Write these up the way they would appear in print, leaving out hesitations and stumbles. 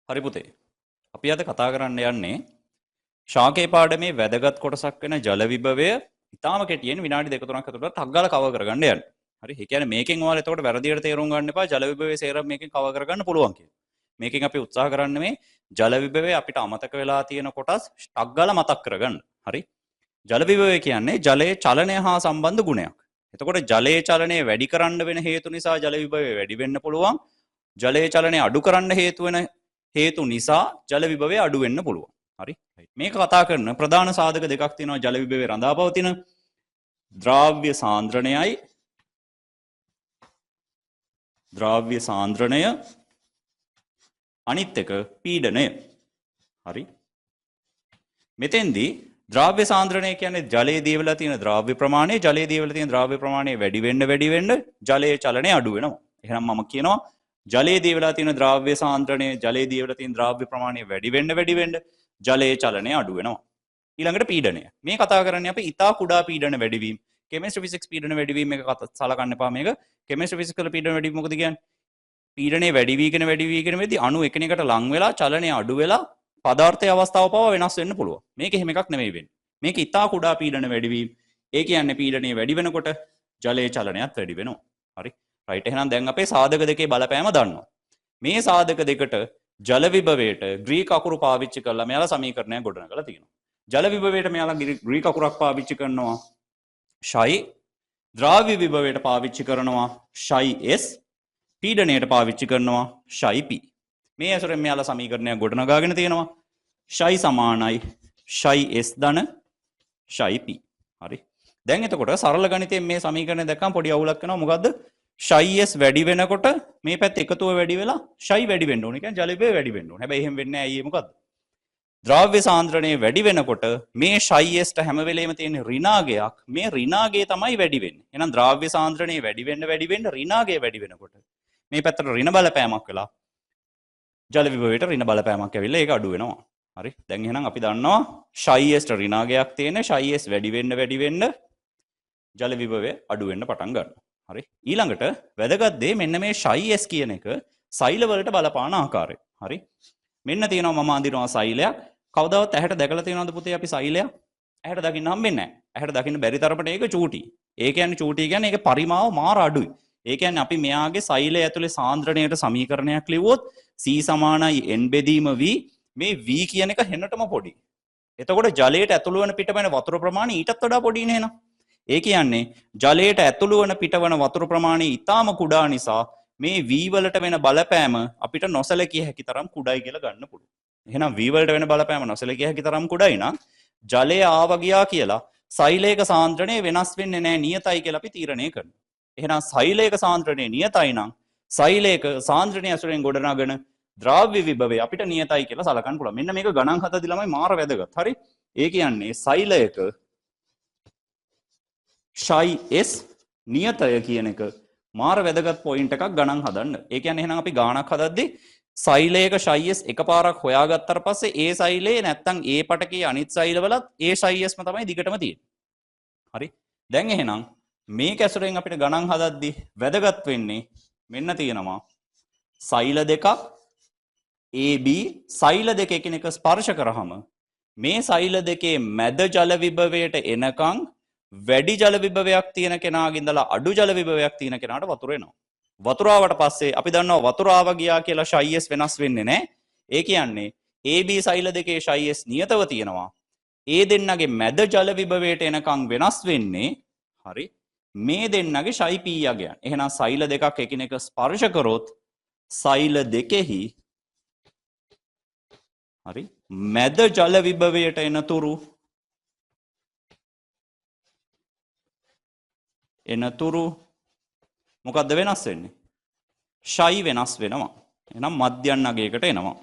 හරි පුතේ. අපි අද කතා කරන්න යන්නේ ශාකේ පාඩමේ වැදගත් කොටසක් වෙන ජල විභවය ඉතාම කෙටියෙන් විනාඩි දෙක තුනක් ඇතුළත ටක් ගාලා කවර් කරගන්න යන්නේ. හරි. ඒ කියන්නේ මේකෙන් ඔයාලා එතකොට වැරදියට තේරුම් ගන්න එපා ජල විභවයේ සේරම මේකෙන් කවර් කරගන්න පුළුවන් කියලා. මේකෙන් අපි උත්සාහ කරන්නේ මේ ජල විභවය අපිට අමතක වෙලා තියෙන කොටස් ටක් ගාලා මතක් කරගන්න. හරි. ජල විභවය කියන්නේ ජලයේ චලනය හා සම්බන්ධ ගුණයක්. එතකොට ජලයේ චලනය වැඩි කරන්න වෙන හේතු නිසා ජල විභවය වැඩි වෙන්න පුළුවන්. ජලයේ චලනය අඩු කරන්න හේතු වෙන හේතු නිසා ජල විභවය අඩු වෙන්න පුළුවන්. හරි. මේක කතා කරන ප්‍රධාන සාධක දෙකක් තියෙනවා ජල විභවයේ රඳා පවතින ද්‍රාව්‍ය සාන්ද්‍රණයයි ද්‍රාව්‍ය සාන්ද්‍රණය අනිත් එක පීඩනය. හරි. මෙතෙන්දී ද්‍රාව්‍ය සාන්ද්‍රණය කියන්නේ ජලයේ දිය වෙලා තියෙන ද්‍රාව්‍ය ප්‍රමාණය, ජලයේ දිය වෙලා තියෙන ද්‍රාව්‍ය ප්‍රමාණය වැඩි වෙන්න වැඩි වෙන්න ජලයේ චලනය අඩු වෙනවා. එහෙනම් මම කියනවා ජලයේ දිය වෙලා තියෙන ද්‍රාව්‍ය සාන්ද්‍රණය, ජලයේ දිය වෙලා තියෙන ද්‍රාව්‍ය ප්‍රමාණය වැඩි වෙන්න වැඩි වෙන්න ජලයේ චලනය අඩු වෙනවා. ඊළඟට පීඩනය. මේ කතා කරන්නේ අපි ඉතා කුඩා පීඩන වැඩිවීම. කෙමිස්ට්‍රි ෆිසික්ස් පීඩන වැඩිවීම එක සලකන්න එපා මේක. කෙමිස්ට්‍රි ෆිසික්ස් වල පීඩන වැඩිවීම මොකද කියන්නේ? පීඩනය වැඩි වීගෙන වැඩි වීගෙන වෙද්දී අණු එකිනෙකට ලං වෙලා චලනය අඩු වෙලා පදාර්ථයේ අවස්ථාව පවා වෙනස් වෙන්න පුළුවන්. මේක එහෙම එකක් නෙමෙයි වෙන්නේ. මේක ඉතා කුඩා පීඩන වැඩිවීම. ඒ කියන්නේ පීඩනය වැඩි වෙනකොට ජලයේ චලනයත් වැඩි වෙනවා. හරි. රයිට්. එහෙනම් දැන් අපේ සාධක දෙකේ බලපෑම දන්නවා. මේ සාධක දෙකට ජල විභවයට ග්‍රීක අකුරු පාවිච්චි කරලා මෙයාලා සමීකරණයක් ගොඩනගලා තියෙනවා. ජල විභවයට මෙයාලා ග්‍රීක අකුරක් පාවිච්චි කරනවා ෂයි, ද්‍රාව්‍ය විභවයට පාවිච්චි කරනවා ෂයි S, පීඩනයට පාවිච්චි කරනවා ෂයි P. මේ ඇසුරෙන් මෙයාලා සමීකරණයක් ගොඩනගාගෙන තියෙනවා. ෂයි සමානයි ෂයි S ධන ෂයි P. හරි. දැන් එතකොට සරල ගණිතයෙන් මේ සමීකරණය දැක්කම පොඩි අවුලක් වෙනවා. මොකද්ද? ෂයි S වැඩි වෙනකොට මේ පැත්ත එකතුව වැඩි වෙලා ෂයි වැඩි වෙන්න ඕනේ. ඒ කියන්නේ ජල විභවය වැඩි වෙන්න ඕනේ. හැබැයි එහෙම වෙන්නේ නැහැ. ඇයි ඒ මොකද්ද? ද්‍රාව්‍ය සාන්ද්‍රණය වැඩි වෙනකොට මේ ෂයි S ට හැම වෙලේම තියෙන ඍණාගයක්, මේ ඍණාගය තමයි වැඩි වෙන්නේ. එහෙනම් ද්‍රාව්‍ය සාන්ද්‍රණය වැඩි වෙන්න වැඩි වෙන්න ඍණාගය වැඩි වෙනකොට මේ පැත්තට ඍණ බලපෑමක් වෙලා ජල විභවයට ඍණ බලපෑමක් ඇවිල්ලා ඒක අඩු වෙනවා. හරි. දැන් එහෙනම් අපි දන්නවා ෂයි S ට ඍණාගයක් තියෙන, ෂයි S වැඩි වෙන්න වැඩි වෙන්න ජල විභවය අඩු වෙන්න පටන් ගන්නවා. හරි. ඊළඟට වැදගත් දේ මෙන්න මේ ෂයි S කියන එක සෛල වලට බලපාන ආකාරය. හරි. මෙන්න තියෙනවා මම අඳිනවා සෛලයක්. කවදාවත් ඇහැට දැකලා තියෙනවද පුතේ අපි සෛලයක්? ඇහැට දකින්න හම්බෙන්නේ නැහැ. ඇහැට දකින්න බැරි තරමට ඒක චූටි. ඒ කියන්නේ චූටි කියන්නේ ඒකේ පරිමාව මාර අඩුයි. ඒ කියන්නේ අපි මෙයාගේ සෛලය ඇතුලේ සාන්ද්‍රණයට සමීකරණයක් ලිව්වොත් C සමානයි N බෙදීම V, මේ V කියන එක හෙනටම පොඩි. එතකොට ජලයට ඇතුළු වෙන පිටවෙන වතුර ප්‍රමාණය ඊටත් වඩා පොඩි නේ එහෙනම්. ඒ කියන්නේ ජලයට ඇතුළු වන පිටවන වතුර ප්‍රමාණය ඉතාම කුඩා නිසා මේ V වලට වෙන බලපෑම අපිට නොසලකිය හැකි තරම් කුඩායි කියලා ගන්න පුළුවන්. එහෙනම් V වලට වෙන බලපෑම නොසලකිය හැකි තරම් කුඩායි නම් ජලය ආව ගියා කියලා සෛලයක සාන්ද්‍රණය වෙනස් වෙන්නේ නැහැ, නියතයි කියලා අපි තීරණය කරනවා. එහෙනම් සෛලයක සාන්ද්‍රණය නියතයි නම් සෛලයක සාන්ද්‍රණය ඇසුරෙන් ගොඩනගන ද්‍රාව්‍ය විභවය අපිට නියතයි කියලා සලකන්න පුළුවන්. මෙන්න මේක ගණන් හතදී ළමයි මාර වැදගත්. හරි. ඒ කියන්නේ සෛලයක ෂයි S නියතය කියන එක මාර වැදගත් පොයින්ට් එකක් ගණන් හදන්න. ඒ කියන්නේ එහෙනම් අපි ගාණක් හදද්දී සෛලයක ෂයි S එකපාරක් හොයාගත්තට පස්සේ ඒ සෛලයේ නැත්තම් ඒ පටකයේ අනිත් සෛලවලත් ඒ ෂයි S ම තමයි දිගටම තියෙන්නේ. හරි. දැන් එහෙනම් මේක ඇසුරෙන් අපිට ගණන් හදද්දී වැදගත් වෙන්නේ මෙන්න තියෙනවා සෛල දෙකක් AB සෛල දෙක එකිනෙක ස්පර්ශ කරාම මේ සෛල දෙකේ මැද ජල විභවයට එනකන් වැඩි ජල විභවයක් තියෙන කෙනාගේ ඉඳලා අඩු ජල විභවයක් තියෙන කෙනාට වතුර එනවා. වතුර ආවට පස්සේ අපි දන්නවා වතුර ආව ගියා කියලා ෂයි S වෙනස් වෙන්නේ නැහැ. ඒ කියන්නේ AB සෛල දෙකේ ෂයි S නියතව තියෙනවා. ඒ දෙන්නගේ මැද ජල විභවයට එනකන් වෙනස් වෙන්නේ හරි මේ දෙන්නගේ ෂයි P අගයන්. එහෙනම් සෛල දෙකක් එකිනෙක ස්පර්ශ කරොත් සෛල දෙකෙහි හරි මැද ජල විභවයට එනතුරු මොකද්ද වෙනස් වෙන්නේ? ෂයි වෙනස් වෙනවා. එහෙනම් මධ්‍යන් අගයකට එනවා.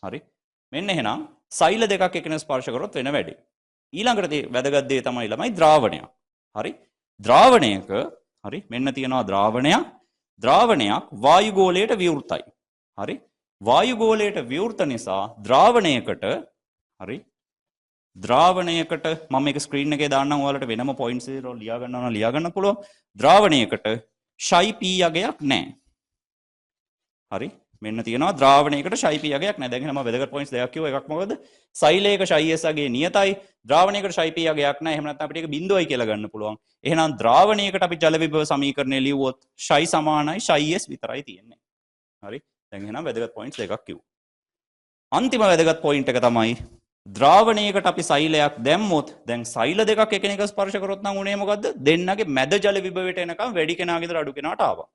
හරි. මෙන්න එහෙනම් සෛල දෙකක් එකිනෙක ස්පර්ශ කරොත් වෙන වැඩේ. ඊළඟට වැදගත් දේ තමයි ළමයි ද්‍රාවණයක්. හරි. ද්‍රාවණයක හරි මෙන්න තියෙනවා ද්‍රාවණයක්. ද්‍රාවණයක් වායු ගෝලයට විවෘතයි. හරි. වායු ගෝලයට විවෘත නිසා ද්‍රාවණයකට හරි ද්‍රාවණයකට මම මේක ස්ක්‍රීන් එකේ දාන්නම් ඔයාලට වෙනම පොයින්ට්ස් වල ලියා ගන්න ඕන ලියා ගන්න පුළුවන්. ද්‍රාවණයකට ෂයි P අගයක් නැහැ. හරි. මෙන්න තියෙනවා ද්‍රාවණයකට ෂයි පී අගයක් නැහැ. දැන් එහෙනම් මම වැදගත් පොයින්ට්ස් දෙකක් කිව්වා. එකක් මොකද? සෛලයක ෂයි එස් අගේ නියතයි. ද්‍රාවණයකට ෂයි පී අගයක් නැහැ. එහෙම නැත්නම් අපිට ඒක බිඳුවයි කියලා ගන්න පුළුවන්. එහෙනම් ද්‍රාවණයකට අපි ජල විභව සමීකරණය ලිව්වොත් ෂයි සමානයි ෂයි එස් විතරයි තියෙන්නේ. හරි. දැන් එහෙනම් වැදගත් පොයින්ට්ස් දෙකක් කිව්වා. අන්තිම වැදගත් පොයින්ට් එක තමයි ද්‍රාවණයකට අපි සෛලයක් දැම්මොත්, දැන් සෛල දෙකක් එකිනෙක ස්පර්ශ කරොත් නම් උනේ මොකද්ද? දෙන්නගේ මැද ජල විභවයට එනකම් වැඩි කෙනාගේ ඉඳලා අඩු කෙනාට ආවා.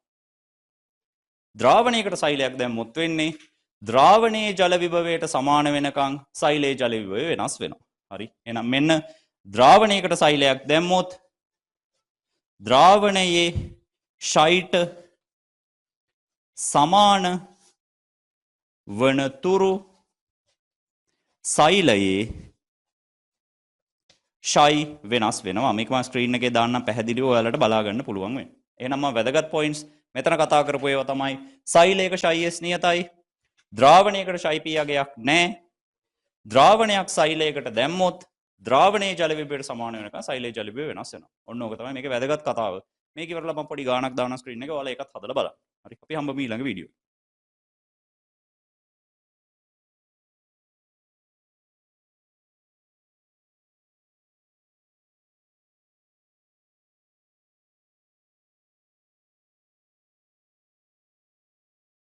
ද්‍රාවණයකට සෛලයක් දැම්මොත් වෙන්නේ ද්‍රාවණයේ ජල විභවයට සමාන වෙනකන් සෛලයේ ජල විභවය වෙනස් වෙනවා. හරි. එහෙනම් මෙන්න ද්‍රාවණයකට සෛලයක් දැම්මොත් ද්‍රාවණයේ ෂයිට සමාන වනතුරු සෛලයේ ෂයි වෙනස් වෙනවා. මේක මම ස්ක්‍රීන් එකේ දාන්නම් පැහැදිලිව ඔයාලට බලා ගන්න පුළුවන් වෙන්න. එහෙනම් මම වැදගත් පොයින්ට්ස් මෙතන කතා කරපු ඒවා තමයි සෛලයක ෂයි එස් නියතයි, ද්‍රාවණයකට ෂයි පී අගයක් නැහැ. ද්‍රාවණයක් සෛලයකට දැම්මොත් ද්‍රාවණයේ ජල විභවයට සමාන වෙනකන් සෛලයේ ජල විභවය වෙනස් වෙනවා. ඔන්න ඕක තමයි මේකේ වැදගත් කතාව. මේක ඉවරලා මම පොඩි ගාණක් දානවා ස්ක්‍රීන් එකේ, ඔයාලා ඒකත් හදලා බලන්න. හරි, අපි හම්බෙමු ඊළඟ වීඩියෝ එකේ.